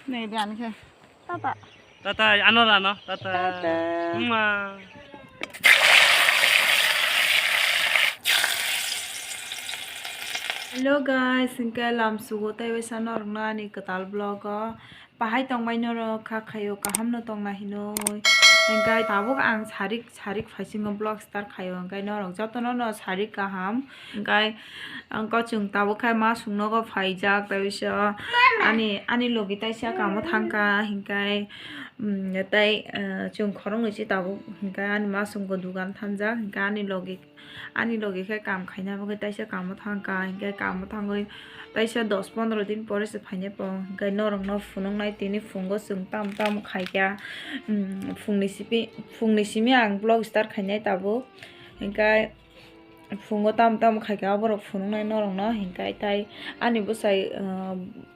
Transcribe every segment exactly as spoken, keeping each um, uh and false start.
Nei, dan khe. Tata. Tata, ano rano, tata. Tata. Mma. Hello guys, hingke lamsugo tei waisa norokno ani kwtal vlog o. Pahai tongbai norok kha khaio, kaham no tongna hinoi. Hingke tabuk ang sarik, sarik phaisingo vlog start khaio, hingke norok jotono no sarik kaham. Hingke ang kochwng tabuk khe ma sung nogo phaijak, tei bisa ani, ani logi taisa kamo thangkha, hingke, mm, tei, eh, chwng khoroknwi se tabuk, hingke ani ma sung bo dugan thanjak, hingke ani logi Ani logi khe kam khaina bagwi taisa kamo thangkha, hinkhe kamo thangwi taisa dos pondro din pore se phainai pong, hinkhe norokno phunuknai tini phungo chwng tamo tamo khaikha. Phungni simi, phungni simi ang vlog start khainai tabuk, hinkhe phungo tamo tamo khaikha, oborok phunuknai norokno, hinkhe tai ani bwsai,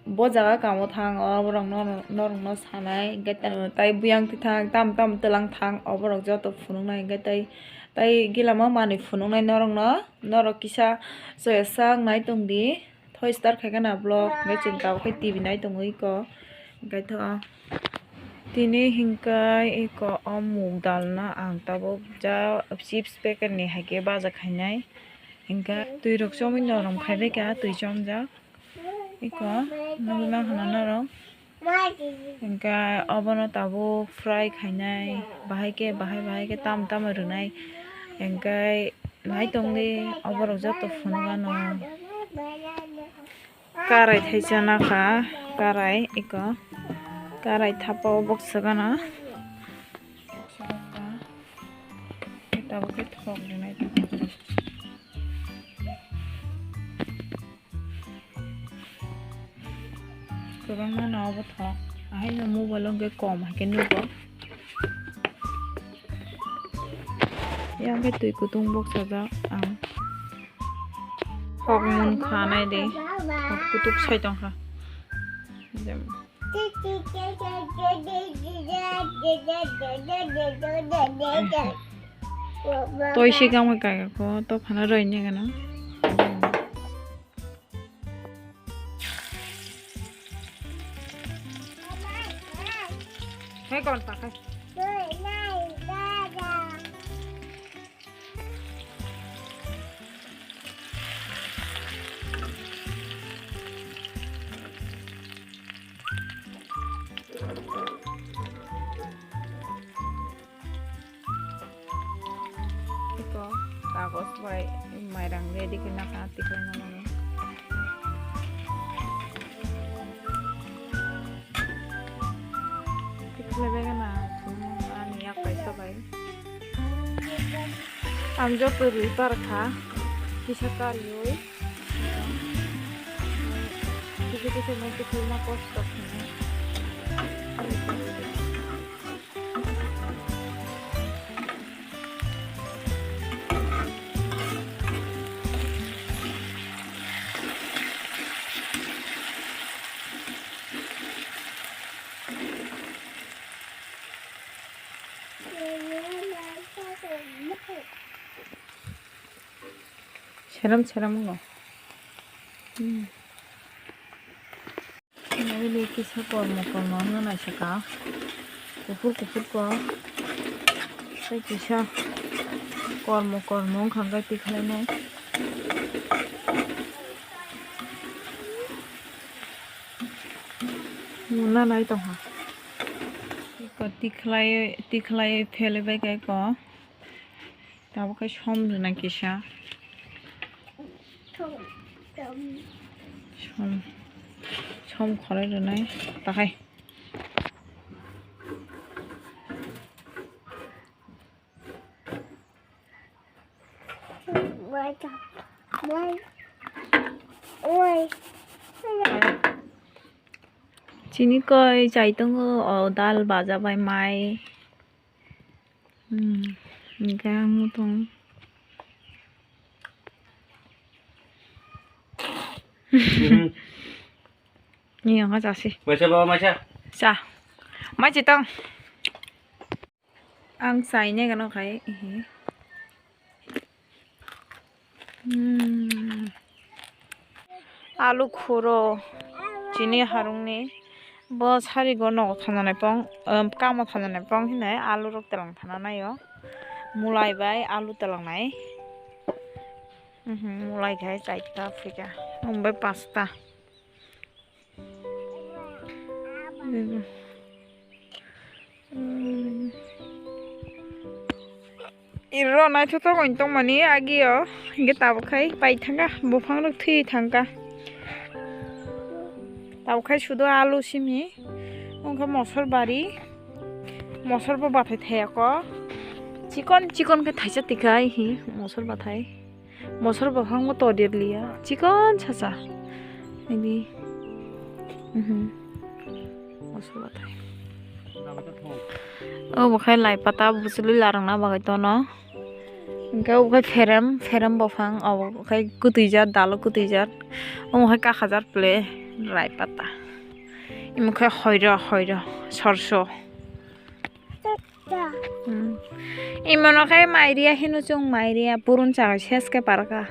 bo jaga kamo thang, oborok norokno sanai, hinkhe tai buyang twi thang, tamo tamo twlang thang, oborok joto phunuknai, hinkhe tai. Tai gilamo manwi phunuknai norokno, norok kisa soya sak nai tongdi. Thoi start khaikhe na vlog, hwnkhe chwng tabuk khe T V nai tongo iko. Hwnkhe tini hwnkhe iko o muk dalno ang tabuk ja chips packet ni haikhe baja khainai. Hwnkhe twi rok chomwi norom khaibaikha, twi chomjak. Iko nugwi mankha na norok. Hingke obono tabuk fry khainai, bahai khe, bahai, bahai khe tamo tamo rwnai. Hingke nai tongdi, oborok joto phunukgano. Karai thaisa nakha, karai iko, karai thapa o boksa gana. Tabuk khe thok rwnai. Kwbangma no obo thok. Ahaino mobile o hwnkhe kom hai khe nugo. Yang khe twi kutung boksajak ang. Thok mun kha nai de. Thok kutuk sai tong kha. Toi si kang bai kaka ko, to phano roi ni gana. Hai kon pakai. Iko kagos bai mairang ready khe nakha tikhlai nangmani. Tikhlai bai gana ani yak kaisa bai. Ang joto rwi par kha kisa kariui. Kisa kisa no tikhlai ma kosto khainai. Seram seram wngo. Hmm. Nini kisa kormo kormo wngna naisaka. Kuphur kuphur ko. Tei kisa kormo kormo wngkha hwnkhe tikhlainai. Wngna nai tongkha. Eko tikhlai tikhlai phelwi bai khe eko. Tabuk khe som rwna kisa. Som, som khoroi rwnai takhai. Chini koi chai tongo, o dal baja bai mai. Hmm, hingke ang mutung. Mhm. Ni ang chasi. Maisa baba, maisa. Sa. Mai chitong. Ang chaine gano khai. Hmm. Alu khuro chini harungni Bo sarigo nogo thanjanai pong, um, kamo thanjanai pong hinai alu rok telang thana naio. Mulai bai alu telangnai. Mhm, mulai khai chaita phika. Umbai pasta. Iro naithothok wng tongmani agio, hingke tabuk khai pai thangka, buphang rok thwi thangka. Tabuk khai sudo alu simi, wngkha mosor bari, mosor bo bathai thayako, chikon chikon khe thaisa tikhai hi mosor bathai. Mosor buphang bo todir liya, chikon sacha. Ini. Mhm. Mosor bathai. Obo khai lai pata bwswlwi larwkna bagwi tono. Hingke obo khai pherem, pherem buphang, obo khai kwtwijak, dalo kwtwijak. Omo khai kakhajar phle lai pata. Imo khai hoiro, hoiro, sorso. Hmm. Imono khe mairia hino chwng mairia purun chawi ses khe parkha.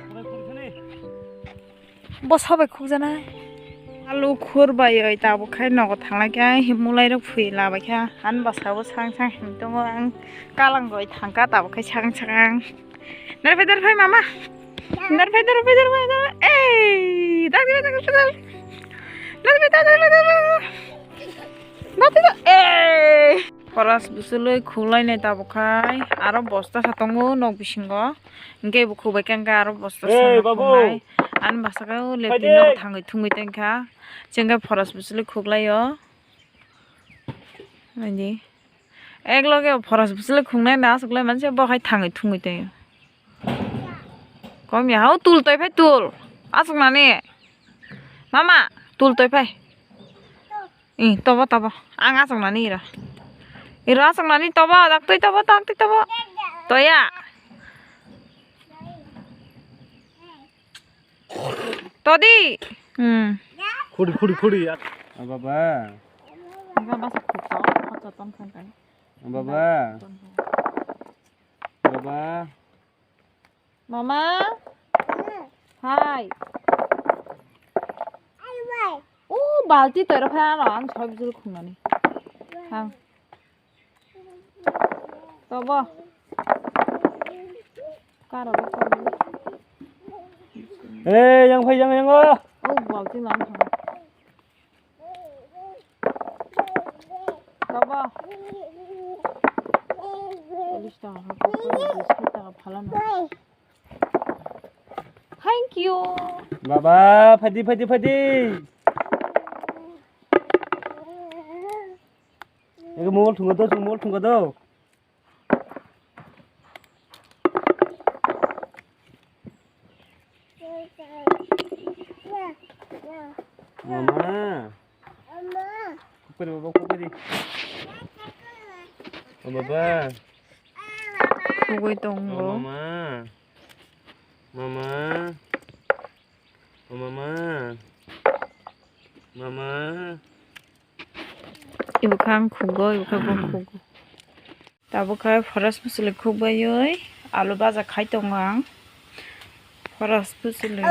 Bo sobai khukjanai. Alu khur bai oi tabuk khai nogo thanglai khe ai himulai rok phui labai kha. Ani bwskango sang sang him tongo ang kalang goi thangkha tabuk khai sakang sakang. Darphai darphai mama. Darphai darphai darphai darphai. Ei, darphai darphai darphai. Darphai darphai darphai. Darphai darphai. Ei. Phoras bwswlwi khuklainai tabuk khai aro bosta sa tongo nok bisingo. Hingke bo khukbai khe hingke aro bosta sa khuknai. Ani bwskango leptwi nok thangwi thungwi tongkha. Chengkhe phoras bwswlwi khuklaio. Naidi. Ek loge phoras bwswlwi khuknai na aswk lai manse bo hai thangwi thungwi tongio. Kom ya hao tul toi phai tul. Aswk nani. Mama tul toi phai. Ih, tobo, tobo. Ang aswk nani iro. Iro aswk nani tobo, daktwi tobo, daktwi tobo. Toya. Todi. Hmm. Khudi, khudi, khudi. Ah, baba. Enggak, masa kucok, kucok ton kan kan. Ah, baba. Baba. Mama. Hai. O balti toira phai ano ang soi bujul khumani. Thang. Tobo. Karo bo karo. Eh, yang phai yang yang o. O balti lang thang. Baba. Cholish taka kha, kok kha, bish taka phalano. Thank you. Baba, phadi, phadi, phadi. Ego mol thungo do, mol thungo do. Mama. Kupari baba, kupari. Oh, baba. Kugui tongo. Oh, mama. Mama. Oh, mama. Mama. Ibo kha ang khugo, ibo kha bo khugo. Tabuk khe phoras bwswlwi khukbaiwi alu baja khai tongo ang. Phoras bwswlwi.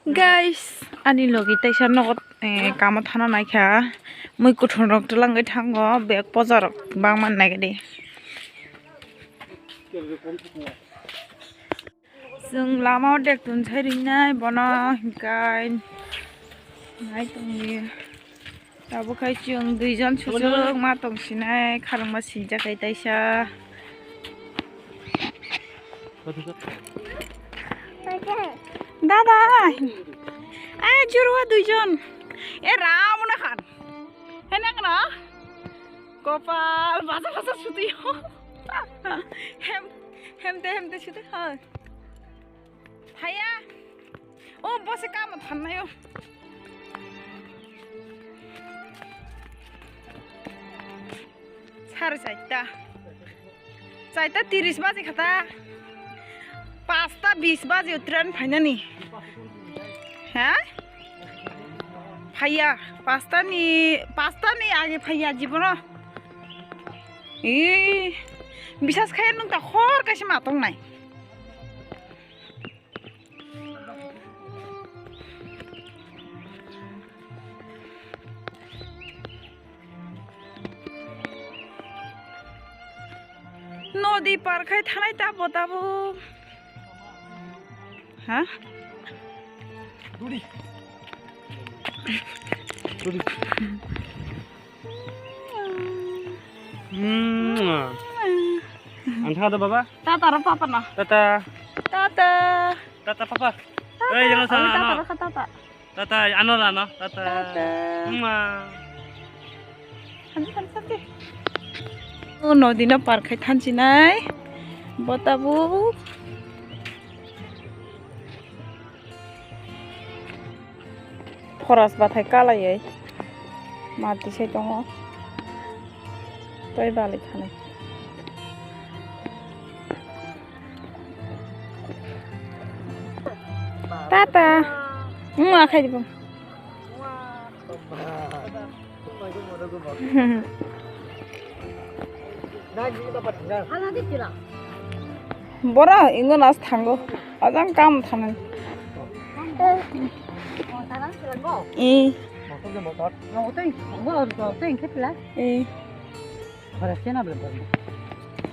Guys, ani logi teisa nogo, eh, kamo thana naikha. Mui kuthon rok twlangwi thango, bag poja rok bangma naikhe de. Chwng lama o dek tun sai ringnai bono hinkai nai tongli. Tabuk khai chwng duijon suchuk ma tong sinai kharangma sinjak kai taisa. Dada, ai jurua duijon. E ram na khan. Hene kana? Kopal basa basa suti. Hem, hemte hemte suti ha. Haya. O bose kamo thannayo. Sare chaita. Chaita tiris baji khata. Pasta bis baji train phainani. Ha? Phaiya. Pasta ni, pasta ni age phaiya jibono. Ee, bisas khai nung ta hor kaisa ma tong nai. Nodi par khai thanai tabo tabo. Ha? Duri. Duri. Mm. Ang thang da baba. Tata ro papa no. Tata. Tata. Tata papa. Tata. Eh, jangan sana, tata no. Ro tata. Tata, ano rano, tata. Tata. Ma. Thanchi, thanchi, thanchi. O nodi no par khai thanchi nai. Bo tabuk. Khoras bathai kalai ai. Mati sai tongo. Tei bali khanai. Tata. Hmm, akhai di bung. Bora, ingo nas thango. Ajang kam thanai. Eh. Eh.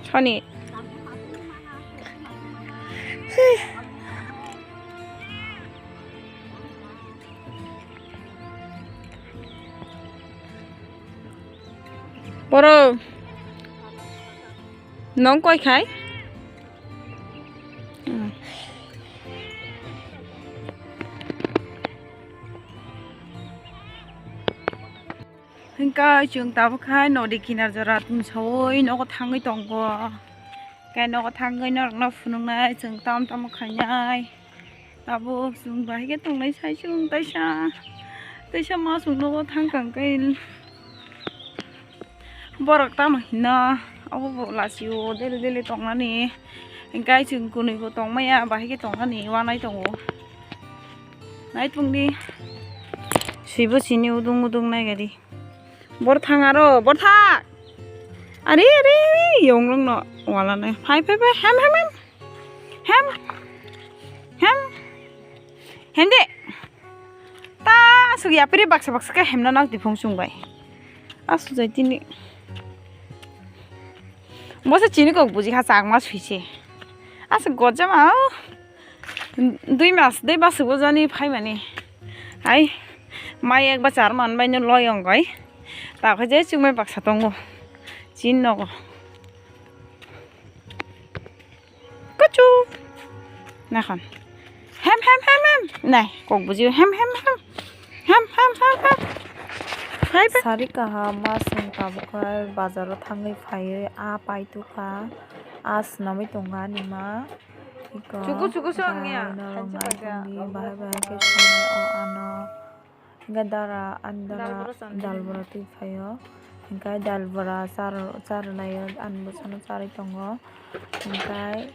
Soni. Boro. Nong koi khai? Hmm. Hingke chwng tabuk khai nodi kinar jora tumsawi nogo thangwi tongo. Hingke nogo thangwi norokno phunuknai chwng tam tamo khainai. Tabuk chwng bahai khe tongnai sai chwng taisa, taisa ma chwng nogo thangkha hingke borok tamo hino obo bo lachio dele dele tongnani. Hingke chwng kwnwi bo tongmaya bahai khe tongnani wanai tongo. Naitung di. Swibo sini udung udung naigadi. Borthang aro, borthang. Ari, ari, ari, yong rong no. Wala nai. Phai, phai, phai. Hem, hem, hem. Hem. Hem. Hem de. Ta asuk yapri baksa baksa ke hemna nak di phung sung bai. Asuk jai tini. Bosa chini kok buji kha chakma sui se. Asuk gojama o. Dui mas, dui mas sugo jani phaimani. Hai, mai ek ba char man bai no loi ong bai. Ta khe je chukmai baksa tongo. Chin nogo. Kuchu. Nakhan. Hem, hem, hem, hem. Nai, kok buji hem, hem, hem. Hem, hem, hem, hem. Hai, bai. Sari kaham ma sung tabuk khai bazar o thangwi phaiwi a pai tukha. A swnamwi tongo ani ma. Chuku, chuku, so ang ya. Thanchi paja. Bahai bahai khe sanai o ano. Hingke dara, ani dara dal bora twi phaio. Hingke dal bora char-, charwlaio, ani bwsano charwi tongo. Hingke,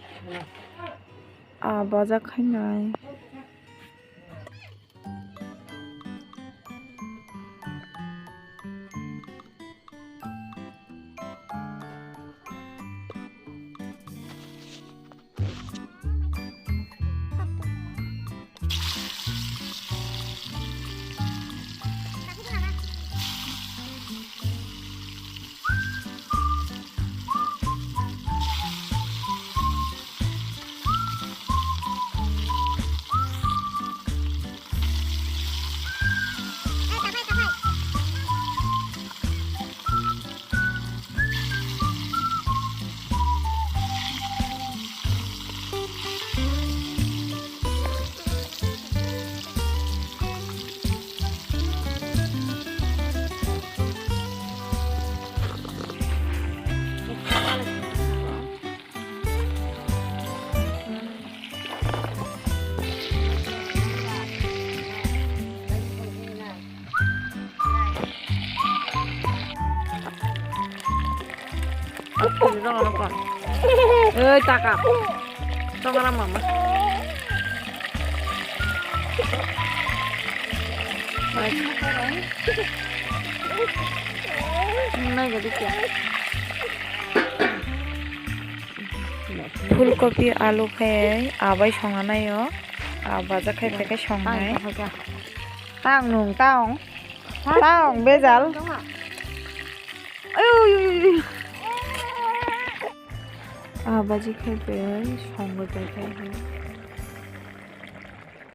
ah, bojak khainai. Oi, taka. Tongra mama. Nai gadi kya? Phulkopi, alu khe abai songna naio. A baja khai phaikhe songnai. Taong, taong, taong. Taong, bejal. Ui, ui, ui, ui. Ah, baji khe bai songwi pai kha.